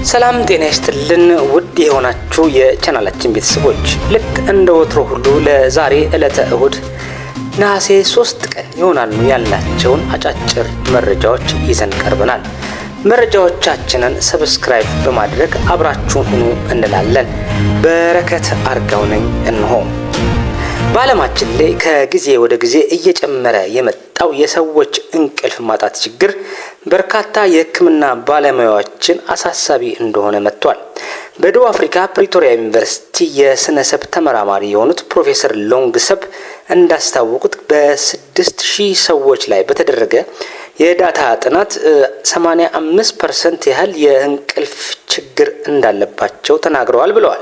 ሰላም ጤና ይስጥልን ውድ የሆናችሁ የቻናላችን ቤተሰቦች፣ ልክ እንደ ወትሮ ሁሉ ለዛሬ ዕለተ እሁድ ነሐሴ 3 ቀን ይሆናሉ ያልናቸውን አጫጭር መረጃዎች ይዘን ቀርበናል። መረጃዎቻችንን subscribe በማድረግ አብራችሁን ሁኑ እንላለን። በረከት አርጋው ነኝ። እንሆ በዓለማችን ላይ ከጊዜ ወደ ጊዜ እየጨመረ የመጣው የሰዎች እንቅልፍ ማጣት ችግር በርካታ የሕክምና ባለሙያዎችን አሳሳቢ እንደሆነ መጥቷል። በደቡብ አፍሪካ ፕሪቶሪያ ዩኒቨርሲቲ የስነሰብ ተመራማሪ የሆኑት ፕሮፌሰር ሎንግሰብ እንዳስታወቁት በ6000 ሰዎች ላይ በተደረገ የ data ጥናት 85% ያህል የእንቅልፍ ችግር እንዳለባቸው ተናግረዋል ብለዋል።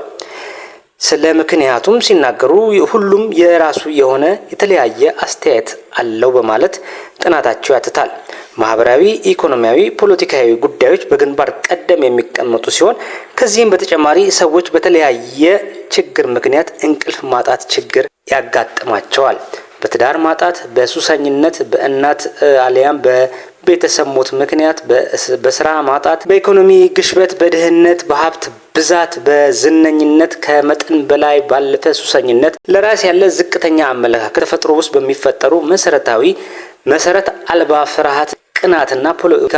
ስለ ምክንያቱም ሲናገሩ ሁሉም የራሱ የሆነ የተለያየ አስተያየት አለው በማለት ጥናታቸው ያትታል። ማህበራዊ፣ ኢኮኖሚያዊ፣ ፖለቲካዊ ጉዳዮች በግንባር ቀደም የሚቀመጡ ሲሆን ከዚህም በተጨማሪ ሰዎች በተለያየ ችግር ምክንያት እንቅልፍ ማጣት ችግር ያጋጥማቸዋል። በትዳር ማጣት፣ በሱሰኝነት፣ በእናት አሊያም በቤተሰብ ሞት ምክንያት፣ በስራ ማጣት፣ በኢኮኖሚ ግሽበት፣ በድህነት፣ በሀብት ብዛት፣ በዝነኝነት፣ ከመጠን በላይ ባለፈ ሱሰኝነት፣ ለራስ ያለ ዝቅተኛ አመለካከት፣ ተፈጥሮ ውስጥ በሚፈጠሩ መሰረታዊ መሰረት አልባ ፍርሃት፣ ቅናትና ፖለቲካ፣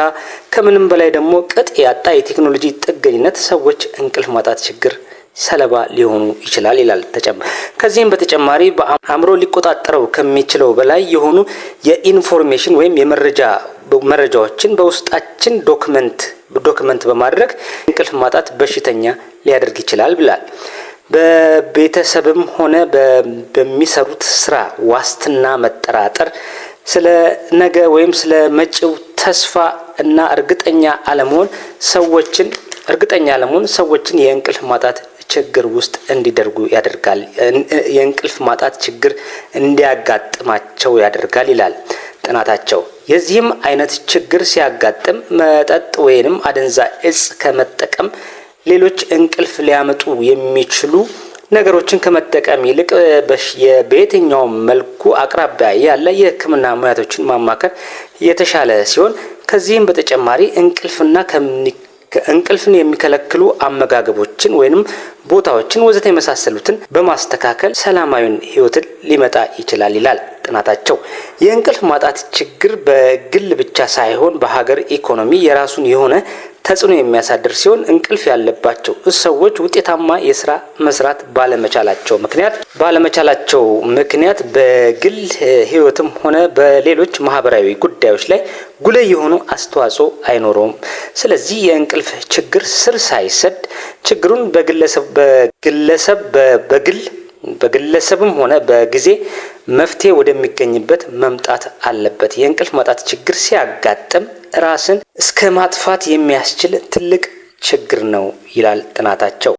ከምንም በላይ ደግሞ ቅጥ ያጣ የቴክኖሎጂ ጥገኝነት ሰዎች እንቅልፍ ማጣት ችግር ሰለባ ሊሆኑ ይችላል ይላል። ከዚህም በተጨማሪ በአእምሮ ሊቆጣጠረው ከሚችለው በላይ የሆኑ የ information ወይም የመረጃ መረጃዎችን በውስጣችን document በማድረግ እንቅልፍ ማጣት በሽተኛ ሊያደርግ ይችላል ብላል። በቤተሰብም ሆነ በሚሰሩት ስራ ዋስትና መጠራጠር፣ ስለ ነገ ወይም ስለ መጪው ተስፋ እና እርግጠኛ አለመሆን ሰዎችን የእንቅልፍ ማጣት ችግር ውስጥ እንዲደርጉ ያደርጋል፣ የእንቅልፍ ማጣት ችግር እንዲያጋጥማቸው ያደርጋል ይላል ጥናታቸው። የዚህም አይነት ችግር ሲያጋጥም መጠጥ ወይንም አደንዛዥ እጽ ከመጠቀም፣ ሌሎች እንቅልፍ ሊያመጡ የሚችሉ ነገሮችን ከመጠቀም ይልቅ በየትኛውም መልኩ አቅራቢያ ያለ የሕክምና ሙያቶችን ማማከር የተሻለ ሲሆን ከዚህም በተጨማሪ እንቅልፍን የሚከለክሉ አመጋገቦችን ወይንም ቦታዎችን ወዘተ የመሳሰሉትን በማስተካከል ሰላማዊን ህይወትን ሊመጣ ይችላል ይላል ጥናታቸው። የእንቅልፍ ማጣት ችግር በግል ብቻ ሳይሆን በሀገር ኢኮኖሚ የራሱን የሆነ ተጽዕኖ የሚያሳድር ሲሆን እንቅልፍ ያለባቸው ሰዎች ውጤታማ የስራ መስራት ባለመቻላቸው ምክንያት በግል ህይወትም ሆነ በሌሎች ማህበራዊ ጉዳዮች ላይ ጉልህ የሆኑ አስተዋጽኦ አይኖረውም። ስለዚህ የእንቅልፍ ችግር ስር ሳይሰድ ችግሩን በግለሰብ በግለሰብ በግል በግለሰብም ሆነ በጊዜ መፍትሄ ወደሚገኝበት መምጣት አለበት። የእንቅልፍ ማጣት ችግር ሲያጋጥም ራስን እስከ ማጥፋት የሚያስችል ትልቅ ችግር ነው ይላል ጥናታቸው።